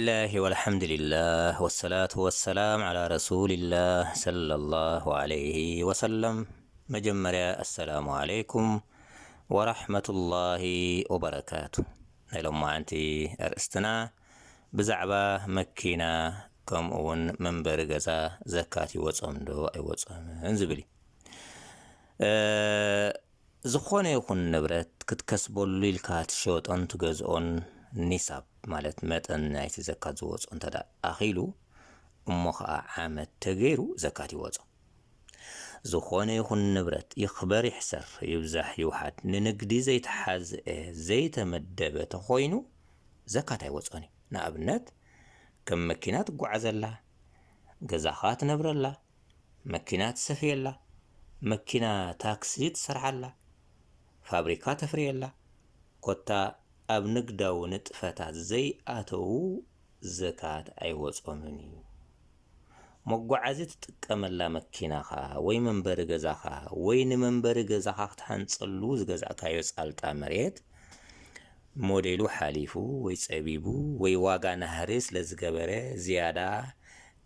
ብስሚላሂ ወልሐምዱሊላህ ወሰላቱ ወሰላም ዓላ ረሱሊላህ ሰለላሁ ዓለይሂ ወሰለም። መጀመርያ ኣሰላሙ ዓለይኩም ወራሕመቱላሂ ወበረካቱ። ናይ ሎማዓንቲ ኣርእስትና ብዛዕባ መኪና ከምኡ እውን መንበሪ ገዛ ዘካት ይወጾም ዶ ኣይወጾምን ዝብል እዩ። ዝኾነ ይኹን ንብረት ክትከስበሉ ኢልካ ትሸጦን ትገዝኦን ኒሳብ ማለት መጠን ናይቲ ዘካት ዝወጾ እንተ ኣኺሉ እሞ ኸዓ ዓመት ተገይሩ ዘካት ይወጾ። ዝኾነ ይኹን ንብረት ይኽበር ይሕሰር ይብዛሕ ይውሓድ ንንግዲ ዘይተሓዝአ ዘይተመደበ ተኾይኑ ዘካት ኣይወጾን እዩ። ንኣብነት ከም መኪና ትጓዓዘላ፣ ገዛኻ ትነብረላ፣ መኪና ትሰፍየላ፣ መኪና ታክሲ ትሰርሓላ፣ ፋብሪካ ተፍርየላ፣ ኮታ ኣብ ንግዳዊ ንጥፈታት ዘይኣተዉ ዘካት ኣይወጾምን እዩ። መጓዓዚ ትጥቀመላ መኪናኻ ወይ መንበሪ ገዛኻ ወይ ንመንበሪ ገዛኻ ክትሃንጸሉ ዝገዛእካዮ ጻልጣ መሬት ሞዴሉ ሓሊፉ ወይ ጸቢቡ ወይ ዋጋ ናህሪ ስለ ዝገበረ ዝያዳ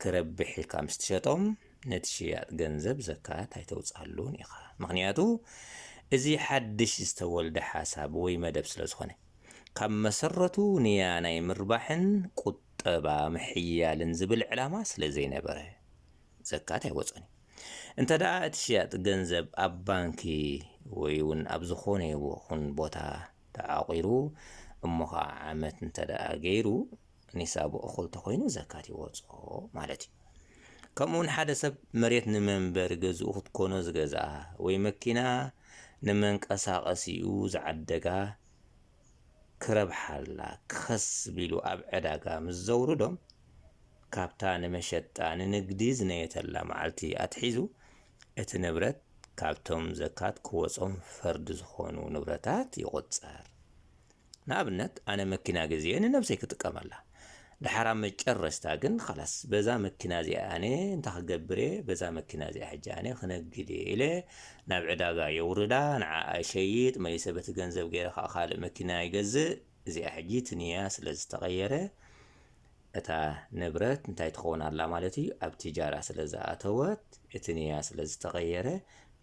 ክረብሕ ኢልካ ምስ ትሸጦም ነቲ ሽያጥ ገንዘብ ዘካት ኣይተውጽኣሉን ኢኻ። ምኽንያቱ እዚ ሓድሽ ዝተወልደ ሓሳብ ወይ መደብ ስለ ዝኾነ ካብ መሰረቱ ንያ ናይ ምርባሕን ቁጠባ ምሕያልን ዝብል ዕላማ ስለ ዘይነበረ ዘካት ኣይወጾን እዩ። እንተ ደኣ እቲ ሽያጥ ገንዘብ ኣብ ባንኪ ወይ እውን ኣብ ዝኾነ ይኹን ቦታ ተዓቑሩ እሞ ኸዓ ዓመት እንተ ደኣ ገይሩ ኒሳቡ እኹል ተኾይኑ ዘካት ይወጾ ማለት እዩ። ከምኡ እውን ሓደ ሰብ መሬት ንመንበሪ ገዝኡ ክትኮኖ ዝገዝኣ ወይ መኪና ንመንቀሳቐሲኡ ዝዓደጋ ክረብሓላ ክኸስብ ኢሉ ኣብ ዕዳጋ ምስ ዘውርዶም ካብታ ንመሸጣ ንንግዲ ዝነየተላ መዓልቲ ኣትሒዙ እቲ ንብረት ካብቶም ዘካት ክወጾም ፈርዲ ዝኾኑ ንብረታት ይቑጸር። ንኣብነት ኣነ መኪና ገዚኤ ንነብሰይ ክጥቀመላ ድሓር ኣብ መጨረሽታ ግን ኻላስ በዛ መኪና እዚኣ ኣነ እንታይ ክገብር እየ በዛ መኪና እዚኣ ሕጂ ኣነ ክነግድ እየ ኢለ ናብ ዕዳጋ የውርዳ ንዓኣ ይሸይጥ መሊሰ በቲ ገንዘብ ገይረ ከዓ ካልእ መኪና ይገዝእ እዚኣ ሕጂ ትንያ ስለ ዝተቐየረ እታ ንብረት እንታይ ትኸውን ኣላ ማለት እዩ ኣብ ቲጃራ ስለ ዝኣተወት እቲ ንያ ስለ ዝተቐየረ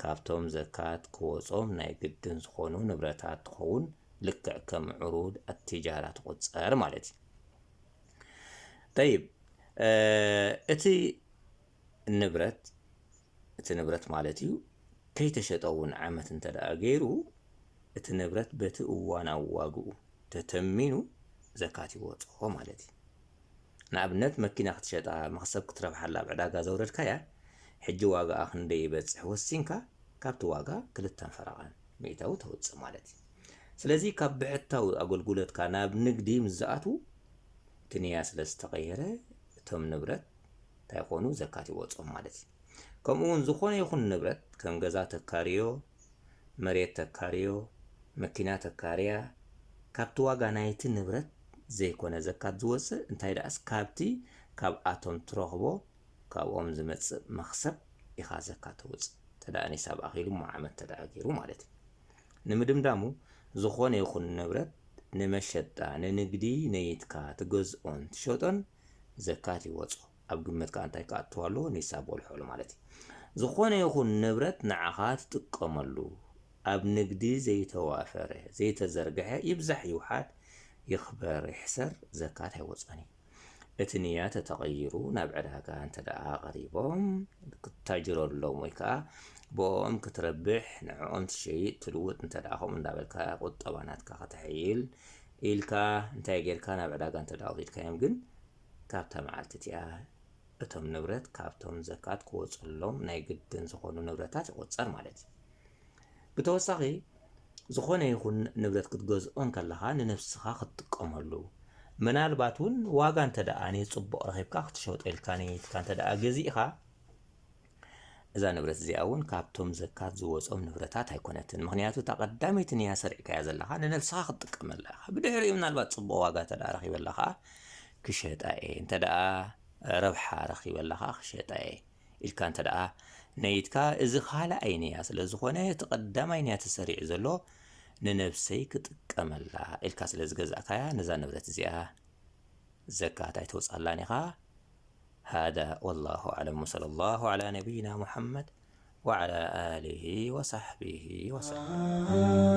ካብቶም ዘካት ክወጾም ናይ ግድን ዝኾኑ ንብረታት ትኸውን ልክዕ ከም ዕሩድ ኣትጃራ ትቑጸር ማለት እዩ። ጠይብ እቲ ንብረት እቲ ንብረት ማለት እዩ ከይተሸጠ እውን ዓመት እንተ ደኣ ገይሩ እቲ ንብረት በቲ እዋናዊ ዋግኡ ተተሚኑ ዘካት ይወጽኦ ማለት እዩ። ንኣብነት መኪና ክትሸጣ መኽሰብ ክትረብሓላ ኣብ ዕዳጋ ዘውረድካያ ሕጂ ዋጋኣ ክንደይ ይበጽሕ ወሲንካ ካብቲ ዋጋ ክልተን ፈረቓን ሚእታዊ ተውጽእ ማለት እዩ። ስለዚ ካብ ብሕታዊ ኣገልግሎትካ ናብ ንግዲ ምስ ዝኣትዉ እቲ ንያ ስለ ዝተቐየረ እቶም ንብረት እንታይ ኮኑ ዘካት ይወጾም ማለት እዩ። ከምኡ እውን ዝኾነ ይኹን ንብረት ከም ገዛ ተካርዮ፣ መሬት ተካርዮ፣ መኪና ተካርያ፣ ካብቲ ዋጋ ናይቲ ንብረት ዘይኮነ ዘካት ዝወፅእ እንታይ ደኣስ ካብቲ ካብኣቶም ትረኽቦ ካብኦም ዝመፅእ መኽሰብ ኢኻ ዘካት ተውፅእ። ተደኣ ኒሳብ ኣኺሉ እሞ ዓመት ተደኣ ገይሩ ማለት እዩ። ንምድምዳሙ ዝኾነ ይኹን ንብረት ንመሸጣ ንንግዲ ነይትካ ትገዝኦን ትሸጦን ዘካት ይወጾ። ኣብ ግምት ከኣ እንታይ ክኣትው ኣለዎ? ኒሳብ ወልሖሉ ማለት እዩ። ዝኾነ ይኹን ንብረት ንዓኻ ትጥቀመሉ ኣብ ንግዲ ዘይተዋፈረ ዘይተዘርግሐ ይብዛሕ ይውሓድ ይኽበር ይሕሰር ዘካት ኣይወጾን እዩ። እቲ ንያ ተተቐይሩ ናብ ዕዳጋ እንተ ደኣ ቀሪቦም ክትታጅረሎም ወይ ከኣ ብኦም ክትረብሕ ንዕኦም ትሸይጥ ትልውጥ እንተ ደኣ ከምኡ እንዳበልካ ቁጠባ ናትካ ከተሕይል ኢልካ እንታይ ጌርካ ናብ ዕዳጋ እንተ ደኣ ኣውሪድካዮም ግን ካብታ መዓልቲ እቲኣ እቶም ንብረት ካብቶም ዘካት ክወጸሎም ናይ ግድን ዝኾኑ ንብረታት ይቑጸር ማለት እዩ። ብተወሳኺ ዝኾነ ይኹን ንብረት ክትገዝኦ እንከለኻ ንነብስኻ ክትጥቀመሉ ምናልባት እውን ዋጋ እንተ ደኣ ጽቡቕ ረኺብካ ክትሸጦ ኢልካ ነይትካ እንተ ደኣ ገዚእኻ እዛ ንብረት እዚኣ እውን ካብቶም ዘካት ዝወጾም ንብረታት ኣይኮነትን። ምኽንያቱ እታ ቀዳመይቲ ንያ ሰሪዕካያ ዘለኻ ንነብስኻ ክትጥቀመላ ኢኻ። ብድሕሪኡ ምናልባት ጽቡቕ ዋጋ እንተ ደኣ ረኺበላ ኸኣ ክሸጣ እየ፣ እንተ ደኣ ረብሓ ረኺበላ ኸኣ ክሸጣ እየ ኢልካ እንተ ደኣ ነይትካ፣ እዚ ካልኣይ ንያ ስለ ዝኾነ እቲ ቀዳማይ ንያ ተሰሪዑ ዘሎ ንነብሰይ ክጥቀመላ ኢልካ ስለ ዝገዛእካያ ነዛ ንብረት እዚኣ ዘካት ኣይተውፅኣላን ኢኻ። هذا والله أعلم، وصلى الله على نبينا محمد وعلى آله وصحبه وسلم.